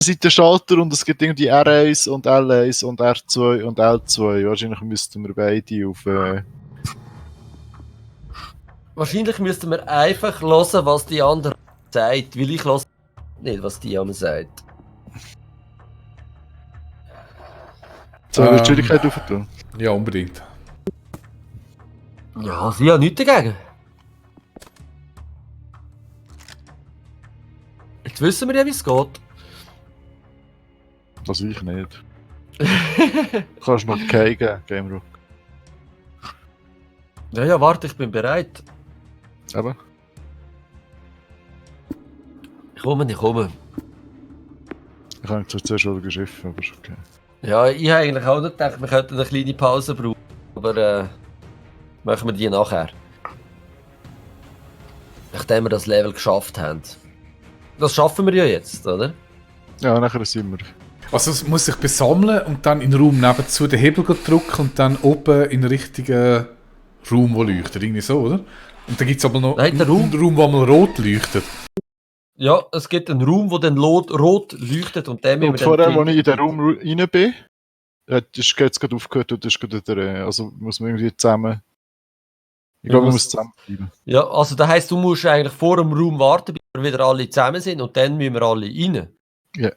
Seitenschalter und es gibt irgendwie R1 und L1 und R2 und L2. Wahrscheinlich müssten wir beide auf. Wahrscheinlich müssten wir einfach hören, was die andere sagt, weil ich höre nicht, was die andere sagt. Sollen wir die Schwierigkeit aufentun? Ja, unbedingt. Ja, sie haben nichts dagegen. Jetzt wissen wir ja, wie es geht. Das will ich nicht. Kannst noch gegen Game Rock. Ja, warte, ich bin bereit. Aber? Ich komme. Ich habe zwar zuerst schon geschiffen, aber ist okay. Ja, ich habe eigentlich auch nicht gedacht, wir könnten eine kleine Pause brauchen. Aber machen wir die nachher. Nachdem wir das Level geschafft haben. Das schaffen wir ja jetzt, oder? Ja, nachher sind wir. Also es muss sich besammeln und dann in den Raum nebenzu den Hebel drücken und dann oben in den richtigen Raum, der leuchtet. Irgendwie so, oder? Und dann gibt es aber noch Nein, einen Raum, der mal rot leuchtet. Ja, es gibt einen Raum, der dann rot leuchtet und den Und vorher, als ich in den Raum rein bin, hat es gerade aufgehört und das ist gerade wieder. Also muss man irgendwie zusammen. Ich glaube, man muss zusammen bleiben. Ja, also das heisst, du musst eigentlich vor dem Raum warten, bis wir wieder alle zusammen sind und dann müssen wir alle rein. Ja.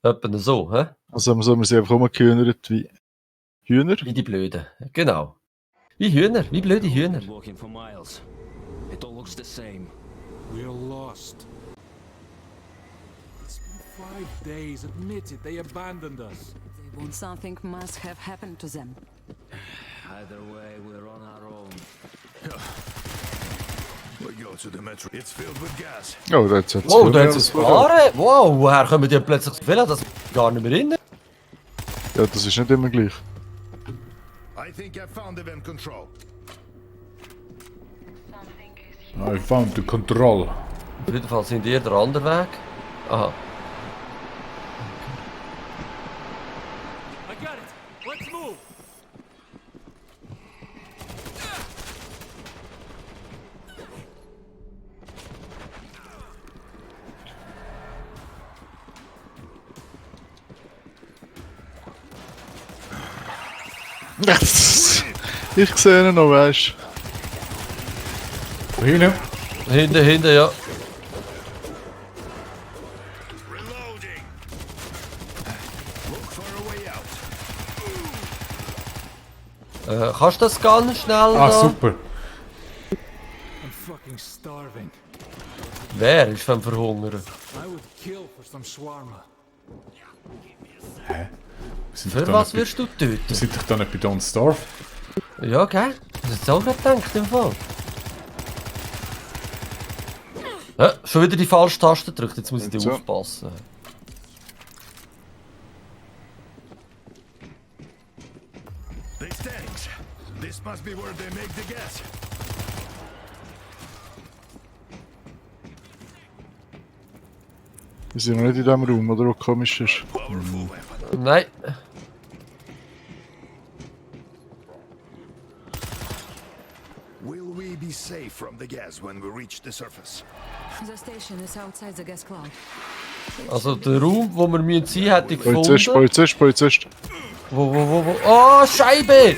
Etwa so, hä? Also so, wir sind einfach rumgehühnert wie Hühner. Wie die Blöden. Genau. Wie Hühner, wie blöde Hühner. Walking for miles. It all looks the same. We're lost. It's been 5 days. Admit it. They abandoned us. They want something must have happened to them. Either way, we're on our own. We go to the metro. It's filled with gas. Oh, da hat es Wow, da hat es Fahren. Wow, woher kommen die plötzlich so viel? Das gar nicht mehr rein. Ja, das ist nicht immer gleich. I think I found event control. I found the control. Auf jeden Fall sind ihr der andere Weg. Aha. I got it. Let's move. Ich sehe ihn noch, weißt Wo hin? Hinten, ja. Reloading. Look for a way out. Kannst du das ganz schnell Ah, da? super. I'm fucking starving. Wer ist vom Verhungern? I would kill for some shawarma. Wir sind Für doch was nicht wirst du bei- Wir töten? sind doch da nicht bei Don't Starve. Ja, gell? Das ist auch gerade gedacht im Fall. Ja, schon wieder die falsche Taste gedrückt, jetzt muss ich dir So. aufpassen. They tanks. This must be where they make the gas. wir sind noch nicht in diesem Raum, oder? Was komisch ist. Powerful weapon. Nein. Will we be safe from the gas when we reach the surface? The station is outside the gas cloud. Also der Raum, wo wir sein müssen, hätte ich Polizist, gefunden. Polizist, Polizist. Wo? Oh, Scheibe!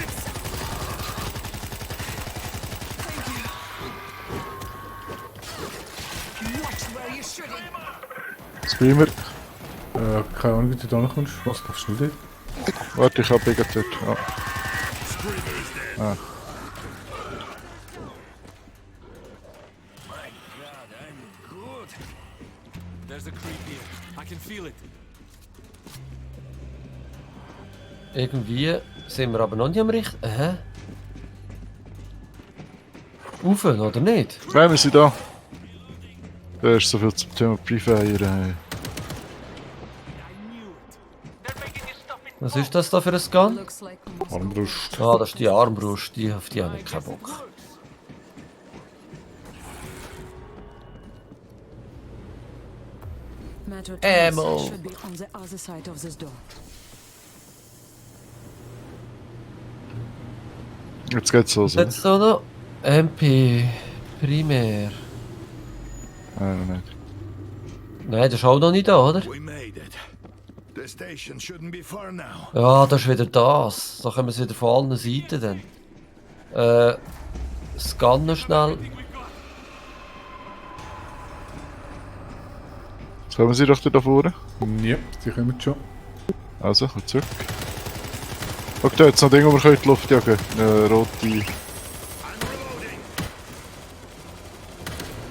Screamer. Keine Ahnung, wie du da noch kommst. Was darfst du dort? Warte, ich hab ihn dort. Ja. Ah. There's a creep here. I can feel it. Irgendwie sind wir aber noch nicht am richtigen. Hä? Rauf, oder nicht? Nein, wir sind da. Da ist so viel zum Thema Pre-Fire. Was ist das da für ein Gun? Looks like Armbrust. Ah, das ist die Armbrust, auf die habe ich keinen Bock. Metro Ammo. Trains should be on the other side of this door. Jetzt geht's los. oder? Jetzt so noch MP Primär. Nein, nicht. Nein, das ist auch noch nicht da, oder? We made it. The station shouldn't be far now. Ja, das ist wieder das. Da können wir es wieder von allen Seiten dann. Scannen schnell. Jetzt kommen sie doch da vorne. Ja, die kommen schon. Also, komm zurück. Schau, da jetzt noch Dinge, wo wir in die Luft jagen können. Eine rote...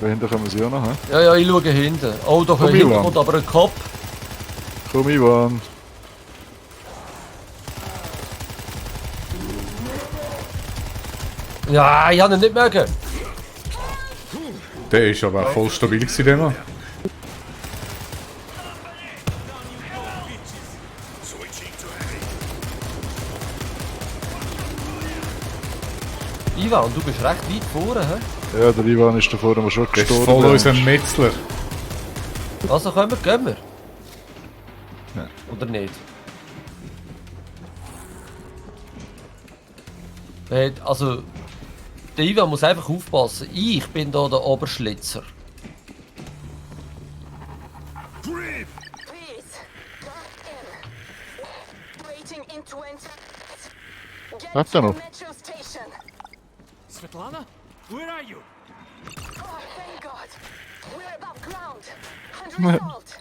Dahinter kommen sie auch noch, hä? Ja, ja, ich schaue hinten. Oh, da Komm, hinten Ivan. kommt aber ein Kopf. Komm, Ivan. Ja, ich habe ihn nicht mögen. Der ist aber auch voll stabil gewesen, der Mann. Switching to heavy. Ivan, du bist recht weit vorne, hä? Ja, der Ivan ist da vorne, der schon Der ist gestorben voll ist. unser Metzler. Also kommen wir, gehen wir. Oder nicht? Also, der Ivan muss einfach aufpassen. Ich bin da der Oberschlitzer. Grip! Please, waiting in 20. Get Hat to er the noch? metro station. Svetlana? Where are you? Oh, thank God. We're above ground. 100 salt.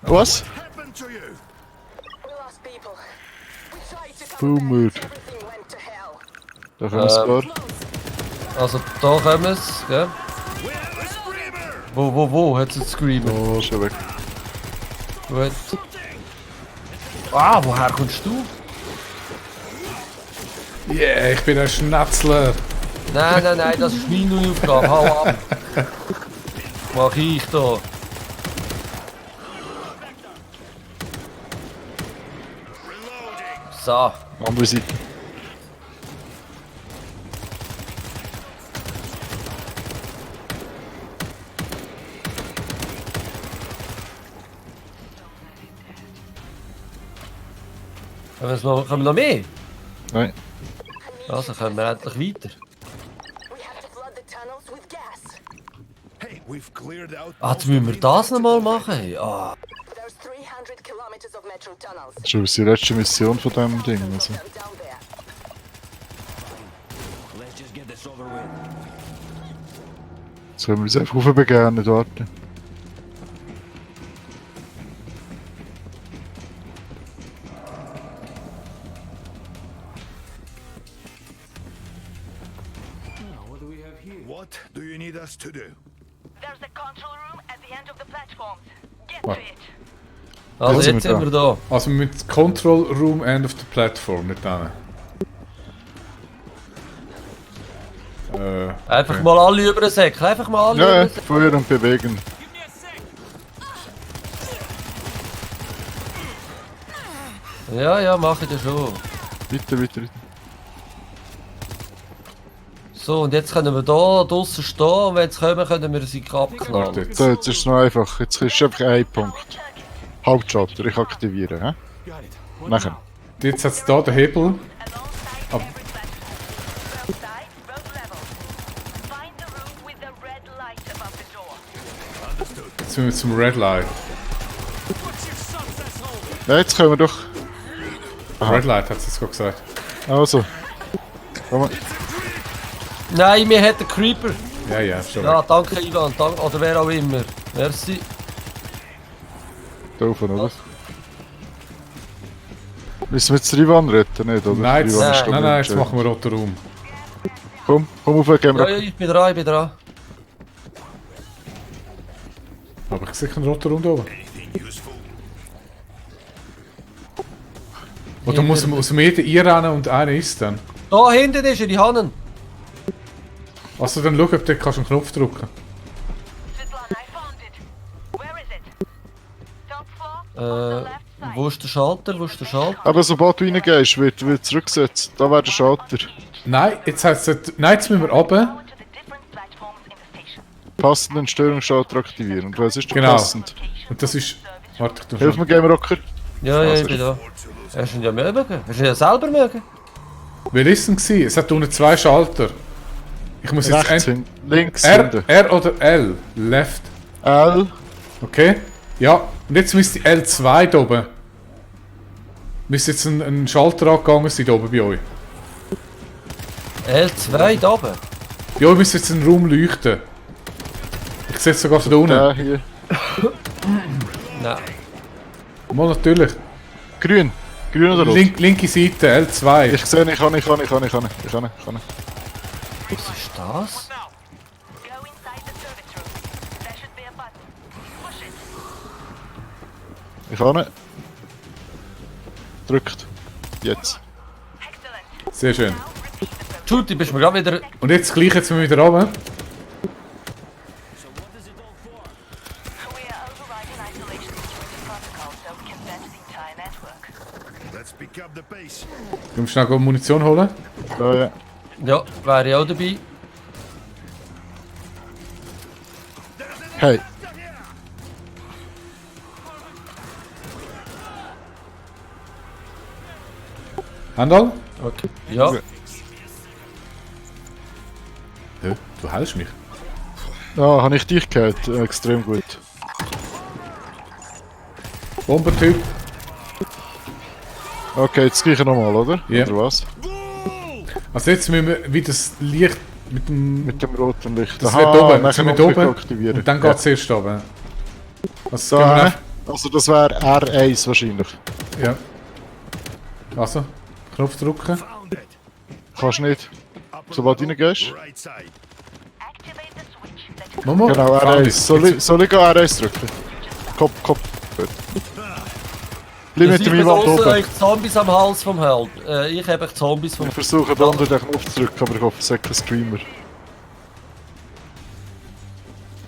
Was? Happened to you? We lost people. We tried to Boom, come mood. back. Everything went to hell. Da kommen sie paar. Also, da kommen sie, gell? We have a screamer! Wo? Hat sie den Screamer? Oh, schon weg. Gut. Ah, woher kommst du? Yeah, ich bin ein Schnetzler. Nein, das ist meine Aufgabe. Hau ab. Mach ich da. So. Andere Seite. Kommen wir noch mehr? Nein. Also kommen wir endlich weiter. We have to flood the tunnels with gas. Hey, we've cleared out. Ah, jetzt müssen wir das nochmal machen. Hey. Ah. There's 300 kilometers of metro tunnels. Das ist übrigens die letzte Mission von diesem Ding. Also. Them down there. Let's just get this over with. Jetzt können wir uns einfach aufbegeben, nicht warten. What do we have here? What do you need us to do? There's a control room at the end of the platforms. Get What? to it. Also sind jetzt wir sind wir da. Also mit Control Room End of the Platform, nicht da. Einfach mal alle über den Säck. Einfach mal alle Ja, über ja, den Säck. Feuer und bewegen. Give me a sec. Ja, mach ich das schon. Weiter. So, und jetzt können wir da draussen stehen und wenn sie kommen, können wir sie Warte abknallen. jetzt. So, jetzt ist es noch einfach. Jetzt ist einfach ein Punkt. Hauptschalter, ich aktivieren. Hä? Got it. What Nachher. now? Jetzt hat es da den Hebel. Alongside Ab- every platform. Road side, road level. Find the room with the red light above the door. Jetzt müssen wir zum Red Light. What's your son's asshole? Ja, jetzt können wir doch. Aha. Red Light hat es jetzt gerade gesagt. Also. Komm mal. Nein, mir hat der Creeper. Ja, schon. Ja, danke Ivan, danke, oder wer auch immer. Merci. Da oben, oder? Müssen wir jetzt den Ivan retten, nicht? Oder? Nein, Der Ivan ist, glaub ich, nein, jetzt nicht. machen wir roten Raum. Komm auf, gehen Ja, wir. ich bin dran. Aber ich sehe einen roten Raum da oben. Anything useful? Oder muss man aus dem jeden einrennen und einer ist dann? Da hinten ist er, die Hannen. Also dann schau, ob du kannst einen Knopf drücken. Svetlana, I found it. Where is it? Top floor on the left side. Wo ist der Schalter? Aber sobald du reingehst, wird zurückgesetzt. Da wäre der Schalter. Nein, jetzt heißt es, nein, jetzt müssen wir runter. Go to the different platforms in the station. Passenden Störungsschalter aktivieren. Und was ist denn Genau. passend? Und das ist... Warte, ich tu Hilf schon. mir, Game Rocker. Ja, ich bin da. Hast du ihn ja mögen? Hast du ihn ja selber mögen? Wie ist es denn? Es hat unten zwei Schalter. Ich muss jetzt Rechts hin, links R, hinten. R oder L? Left. L. Okay? Ja. Und jetzt müsste L2 da oben. Müsste jetzt ein Schalter angegangen sein, da oben bei euch. L2 da oben. Bei euch müsste jetzt ein Raum leuchten. Ich sehe es sogar von da unten. Der hier. Nein. Mal natürlich. Grün. Grün oder rot? Linke Seite, L2. Ich sehe, ich kann. Was ist das? Go inside the service room. There should be a button. Push it. Ich kann. Drückt. Jetzt. Excellent. Sehr schön. Now repeat the process. Judy, bist du mir gerade wieder... Und jetzt gleich, jetzt müssen wir wieder runter. We are overriding isolation security protocol so we can vent the entire network. Let's pick up the pace. Du musst schnell Munition holen. Ja, ja. Ja, wäre ich auch dabei. Hey. Handel? Okay. Ja. Ja, du hältst mich. Ja, habe ich dich gehört. Extrem gut. Bombertyp. Okay, jetzt gleich nochmal, oder? Ja. Oder was? Also jetzt müssen wir wieder das Licht mit dem... Mit dem roten Licht. Das wird oben. Jetzt nachher sind wir noch oben. aktivieren. Und dann geht es erst runter. Also, So, gehen wir hä? einfach- Also das wäre R1 wahrscheinlich. Ja. Also, Knopf drücken. Found it. Kannst nicht. Upper Sobald level, reingehst. right side. Activate the switch that is Momo, Genau, found R1. it. Soll ich R1 drücken? Kopf. Gut. Bleib mit Ich dem bin Ivan draussen oben. euch Zombies am Hals vom Held. Ich habe euch Zombies vom... Ich versuche da unten den Knopf zu drücken, aber ich hoffe, es ist kein Streamer.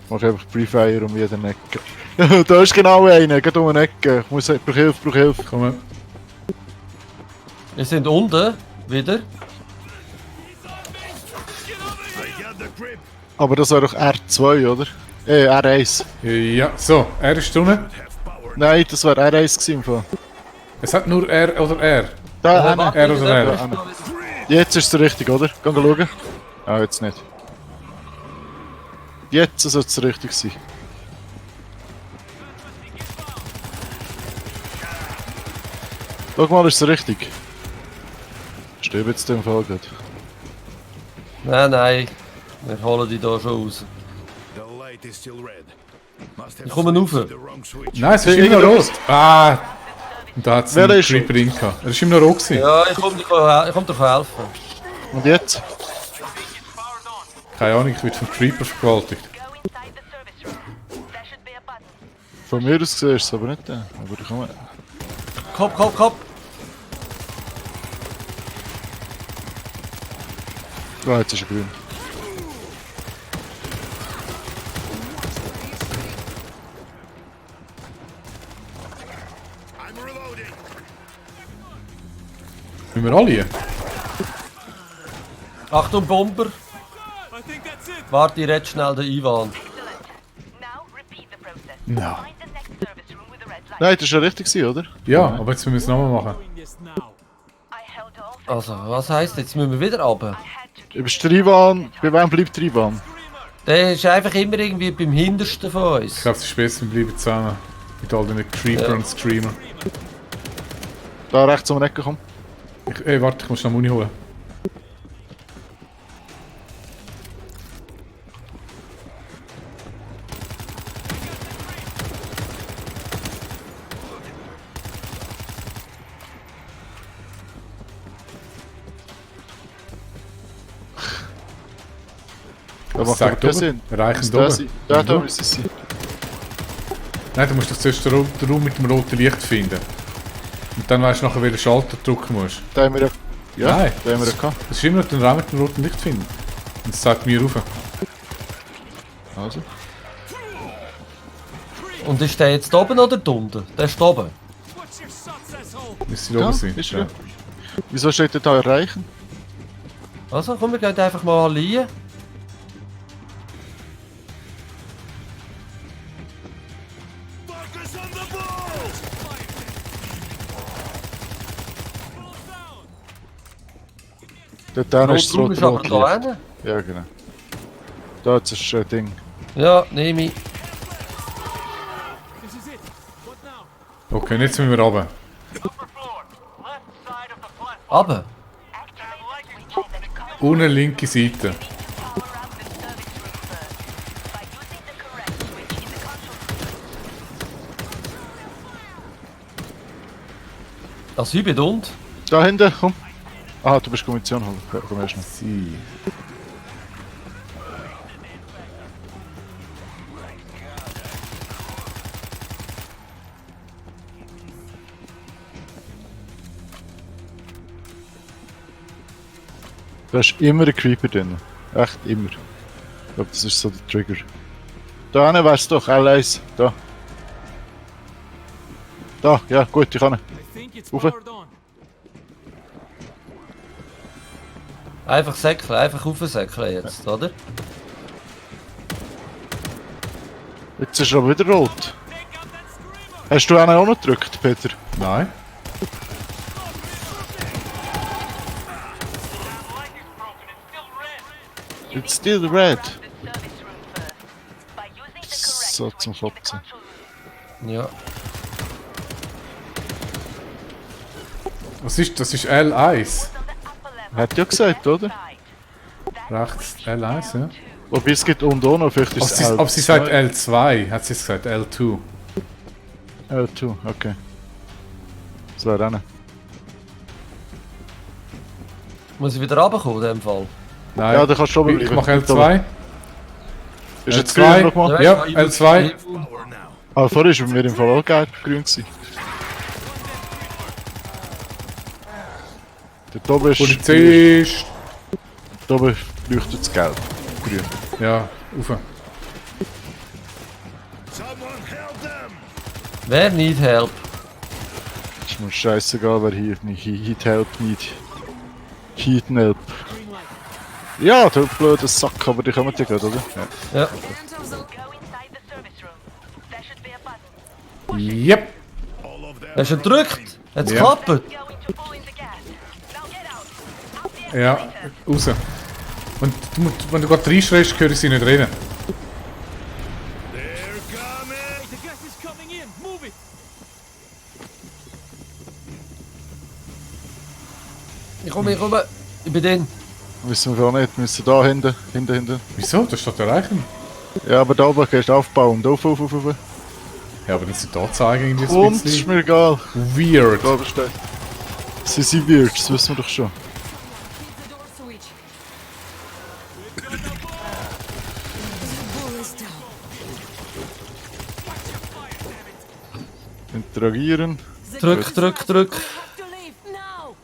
Mach einfach Pre-Fire um jeden Ecke. Da ist genau einer, geht um eine Ecke. Ich brauche Hilfe. Komm. Wir sind unten. Wieder. I got the grip. Aber das wäre doch R2, oder? R1. Ja, so, R ist drinnen. Have power. Nein, das wäre R1 gewesen im Fall. Es hat nur R oder R. Da, warte, R oder R. da- Jetzt ist es richtig, oder? Geh schauen. Ah, jetzt nicht. Jetzt sollte es richtig sein. Schau mal, ist es richtig? Stimmt jetzt im Fall gut. Nein. Wir holen die da schon raus. The light is still red. Must have Ich komme rauf. switched the wrong switch. Nein, es ist immer noch rot. Ah! Und da hat es Wer einen ist schon? Creeper drin gehabt. Er ist immer noch rot gewesen. Ja, ich komme dir helfen. Und jetzt? Keine Ahnung, ich werde vom Creeper vergewaltigt. Go inside the service room. There should be a button. Von mir aus gesehen ist es aber nicht der. Aber ich komme. Kopf. Ah, jetzt ist er grün. I'm reloading. Müssen wir alle? Achtung, Bomber. I think that's it. Warte, ich rede schnell den Ivan. Excellent. Now repeat the process. No. Find the next service room with the red light. Nein, das war ja richtig, gewesen, oder? Ja, aber jetzt müssen wir es nochmal machen. Doing this now. I held off. Also, was heisst jetzt? Müssen wir wieder runter? I had to Du bist der Ivan. Bei wem bleibt der Ivan? Der ist einfach immer irgendwie beim hintersten von Ich uns. glaube, es ist besser, wir bleiben zusammen. Mit all den Creeper Ja. und Screamer. Da rechts um den Ecke, komm. Ey, warte, ich muss noch Muni holen. Da macht Sag aber keinen oben. Sinn. Reichen Muss da der oben. sein? Ja, da müsste es sein. Nein, du musst doch zuerst den Raum mit dem roten Licht finden. Und dann weißt du nachher, welchen Schalter du drücken musst. Da haben wir ja... Ja, Nein. da haben wir ja gehabt. Das ist immer noch den Raum mit dem roten Licht finden. Und es zeigt mir rauf. Also. Und ist der jetzt oben oder unten? Der ist oben. What's your shots, asshole? Müsste Ja, oben sein. ist Ja. ja. Wieso steht der da erreichen? Also, komm, wir gehen einfach mal allein. Focus on the balls. Dort da ist das Notraum ist aber rote da Licht. hinten. Ja, genau. Da ist das Ding. Ja, nehme ich. This is it. What now? Okay, und jetzt müssen wir runter. Aber. Unten linke Seite. Power up the service room first. By using the correct switch in the control room. Also ich bin und. Da hinten, komm. Ah, du bist Munition holen. Ja, komm erst noch. Sie. Da ist immer ein Creeper drin. Echt immer. Ich glaube, das ist so der Trigger. Da hinten wär's doch, L1. Da. Da, ja, gut, ich kann. I think it's Uwe. powered on. Einfach säckeln, einfach aufsäckeln jetzt, oder? Jetzt ist er aber wieder rot. Hast du einen auch noch gedrückt, Peter? Nein. It's still red. The service room first. By using the correct So zum switch in the Fotzen. control room. Ja. Was ist das? Ist L1. On the upper level. Hat ja gesagt, oder? Side. Rechts L1, ja. Wobei es gibt und auch noch, vielleicht ist es Aber sie sagt L2, hat sie gesagt L2. L2, okay. Das wäre einer. Muss ich wieder runterkommen in dem Fall? Nein. Ja, da kannst du oben Ich bleiben. mache L2. Ist jetzt L2. grün nochmal? Ja, L2. Ah, vorher war bei mir im Fall auch gelb grün gewesen. Dort oben ist... Polizist. Dort oben leuchtet es gelb. Grün. Ja, rauf. Someone help them! Wer need help? Ist mir scheißegal, wer hier nicht Heat Help nicht. Heat Help. Ja, der blöde Sack, aber die kommen ja gerade, oder? Ja. Ja. Go inside the service room. There should be a button. Yep. All of them. Hast du gedrückt? Hat's Ja. geklappt? Going to pull in the gas. Now get out. Up the Ja, escalator. raus. Wenn du gerade reinschreist, höre ich sie nicht reden. They're coming! The gas is coming in. Move it. Ich komme. Ich bin drin. Wissen wir gar nicht, wir müssen da hinten. Wieso? Das steht erreichen. Ja, aber da oben kannst du aufbauen. Auf. Ja, aber das sind die Anzeigen irgendwie ein Und, ist bisschen mir egal. weird. Da oben steht. Sie sind weird, das wissen wir doch schon. Keep the door switch. The bull is down. Interagieren. Drück. Have to leave now.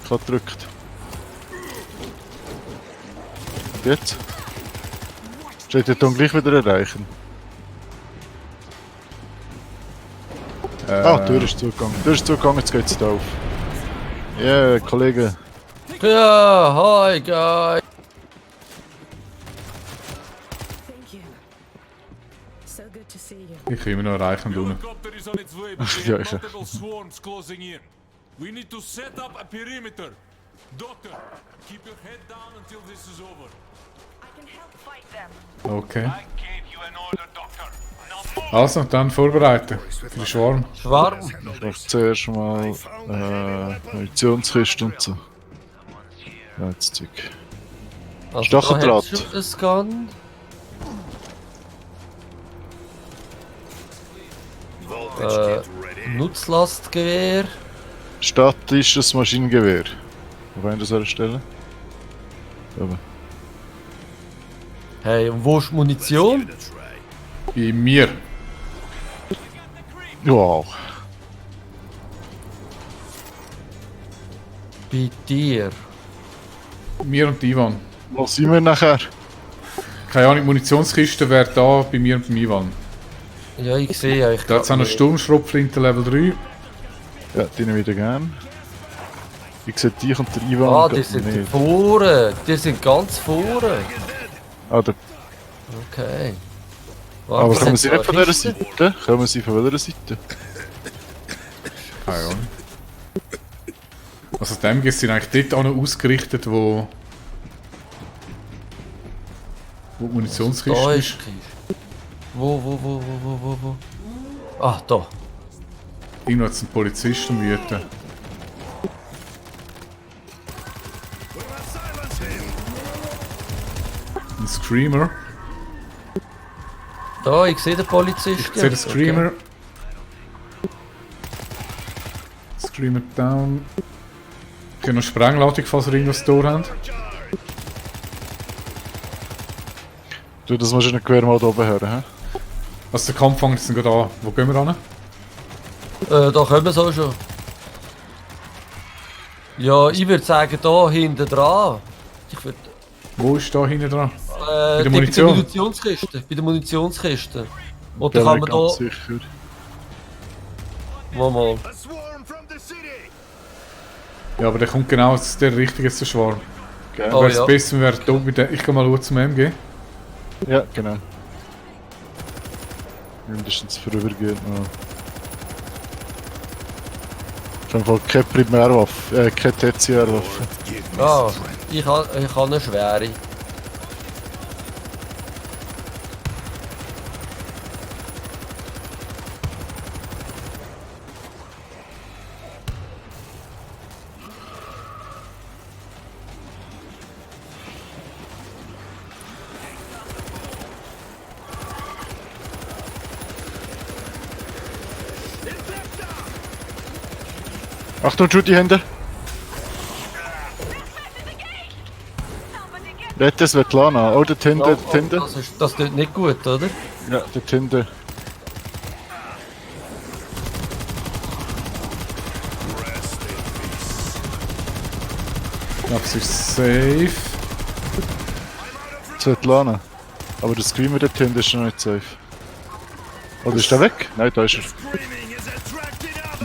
Ich habe gedrückt. Jetzt? Steht der Ton gleich wieder erreichen? Ah, die Tür ist zugegangen. Jetzt geht's da auf. Ja, Kollege. Ja, hi, guys. Thank you. So good to see you. Ich kann immer noch erreichen unten. Helicopter is on its way, but we Ja, have ja. multiple swarms closing in. We need to set up a perimeter. Doctor, keep your head down until this is over. I can help fight them. Okay. gave you an order, Doctor. Now move! Also, dann vorbereiten. Für den Schwarm. Schwarm. Ich mache zuerst mal Munitionskiste und so. Ja, jetzt Zeug. Also, Stacheldraht. da hast du ein Gun. Voltage kit ready. Nutzlastgewehr. Statisches Maschinengewehr. Wo wollen wir das erstellen? Aber Hey, und wo ist die Munition? That's right. Bei mir. wow. Bei dir. Mir und Ivan. Wo sind wir nachher? Keine Ahnung, die Munitionskiste wäre da bei mir und beim Ivan. Ja, ich sehe euch. Da hat es auch noch Sturmschrotflinte Level 3. Ja, die nehme ich wieder gern. Ich sehe dich und der Ivan Ah, gerade die sind nicht. vorne. Die sind ganz vorne. Ah, der, Okay. aber Was kommen sind sie da nicht von dieser Kisten? Seite? Kommen sie von welcher Seite? Keine Ahnung. Also die MGs sind eigentlich dort auch noch ausgerichtet, wo die Munitionskiste Da ist. ist die Kiste. Wo? Ah, da. Irgendwo hat es einen Polizisten wüten. We must silence him. Ein Screamer. Da, ich sehe den Polizisten. Ich sehe den Screamer. Screamer down. Ich habe noch Sprengladung, falls ihr irgendwas da habt. Du das Maschinengewehr mal da oben hören, hä? Also der Kampf fängt jetzt gerade an. Wo gehen wir hin? Da können wir so schon. Ja, ich würde sagen, da hinten dran. Ich würde. Wo ist da hinten dran? Bei der Munition? Bei der Munitionskiste. Bei der Munitionskiste. Oder Bin kann nicht man ganz da. sicher. Mal. A swarm from the city. Ja, aber der kommt genau aus der richtige Schwarm. Gell? Oh, Wäre es ja. besser, wäre da mit der. Ich gehe mal schauen zum MG. Ja, genau. Mindestens vorübergehend noch. Auf jeden Fall keine Primärwaffe, keine Tertiärwaffe. Give me Ja, strength. ich habe eine schwere. Achtung, shoot die Hände! Rette Svetlana. Oh, der Tinte, Oh, Tinte. das tut nicht gut, oder? Ja, der Tinte. Ich glaube, es ist safe. Svetlana. Aber der Screamer, der Tinte ist noch nicht safe. Oder ist der weg? Nein, da ist er. Screaming is attracting others.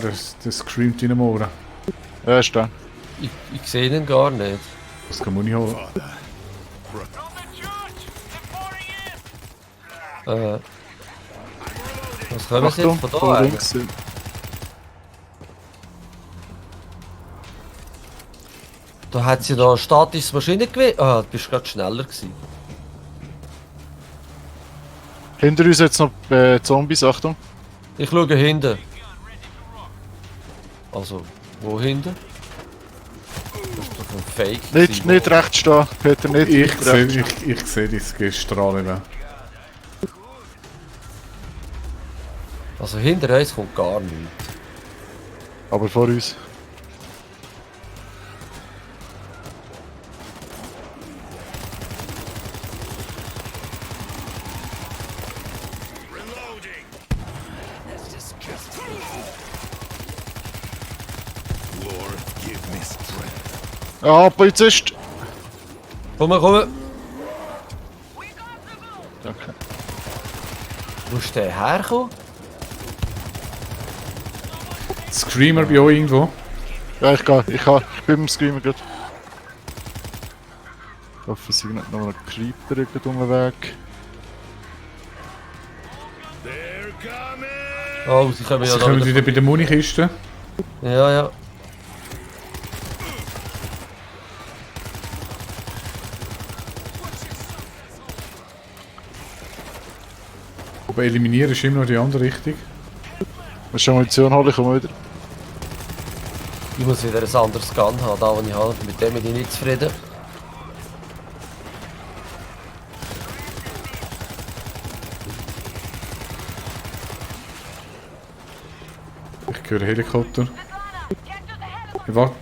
Nein, das screamt in den Ohren. Ja, ist da. Ich sehe ihn gar nicht. Das kann man nicht holen. Was können wir Achtung, jetzt von da von eigentlich? links sind. Da hat sie noch ein statisches Maschinengewehr. Ah, du bist gerade schneller gewesen. Hinter uns jetzt noch Zombies, Achtung. Ich schaue hinten. Also, wo hinten? Das ist doch ein Fake. Nicht, gewesen, nicht wo- rechts stehen, Peter, nicht. Ich nicht sehe rechts. ich seh das Gestrahlen. Also hinter uns kommt gar nichts. Aber vor uns. Reloading. Lord, give me strength. Ah, Polizist! Komm. Danke. Wo ist der hergekommen? Screamer bei euch irgendwo. Ja, ich bin im Screamer gerade. Ich hoffe, es sind nicht noch ein Creeper irgendwo Weg. They're coming. Oh, sie kommen ja Sie da kommen wieder. wieder bei der Munikiste. Ja. Aber eliminieren ist immer noch die andere Richtung. Musst du Munition holen, ich komme wieder. Ich muss wieder ein anderes Gun haben, da wo ich habe. Mit dem bin ich nicht zufrieden. Ich höre Helikopter. Ja, warte.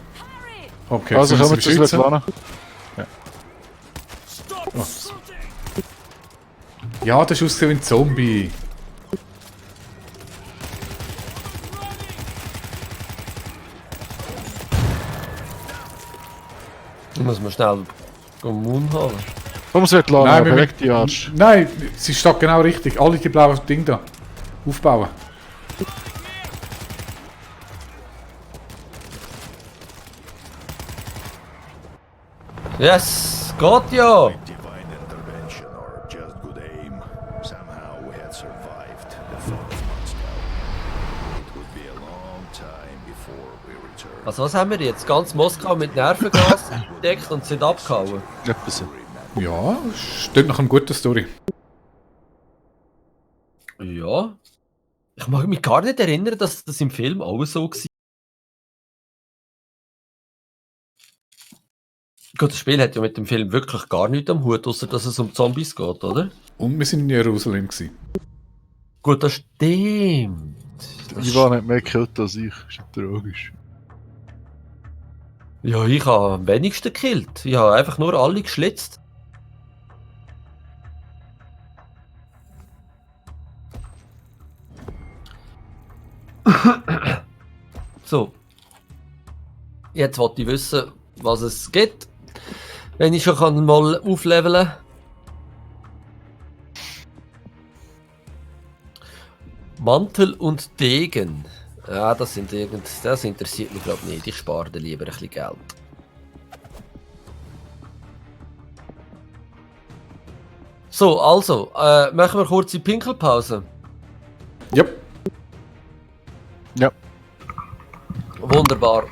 Okay, Also jetzt kommen wir müssen zu wir schützen. Svetlana. Ja, das ist ausgesehen wie ein Zombie. Ich muss mir schnell Moon holen. Komm, Svetlana, Nein, wir beweg die Arsch. Nein, sie steht genau richtig. Alle die blauen Dinge da. Aufbauen. Yes, geht ja! Divine intervention or just good aim. Somehow we had survived the fall of Moscow. It would be a long time before we return. Also was haben wir jetzt? Ganz Moskau mit Nervengas gedeckt und sind abgehauen. Etwas so. Ja, steht nach einer guten Story. Ja. Ich mag mich gar nicht erinnern, dass das im Film auch so war. Gut, das Spiel hat ja mit dem Film wirklich gar nichts am Hut, außer dass es um Zombies geht, oder? Und wir sind in Jerusalem gewesen. Gut, das stimmt. Ivan hat mehr gekillt als ich. Ist ja tragisch. Ja, ich habe am wenigsten gekillt. Ich habe einfach nur alle geschlitzt. So. Jetzt wollte ich wissen, was es gibt. Wenn ich schon kann mal aufleveln kann. Mantel und Degen. Ja, das interessiert mich glaube nicht. Ich spare da lieber ein bisschen Geld. So, also, machen wir kurz die Pinkelpause. Yep. Ja. Wunderbar.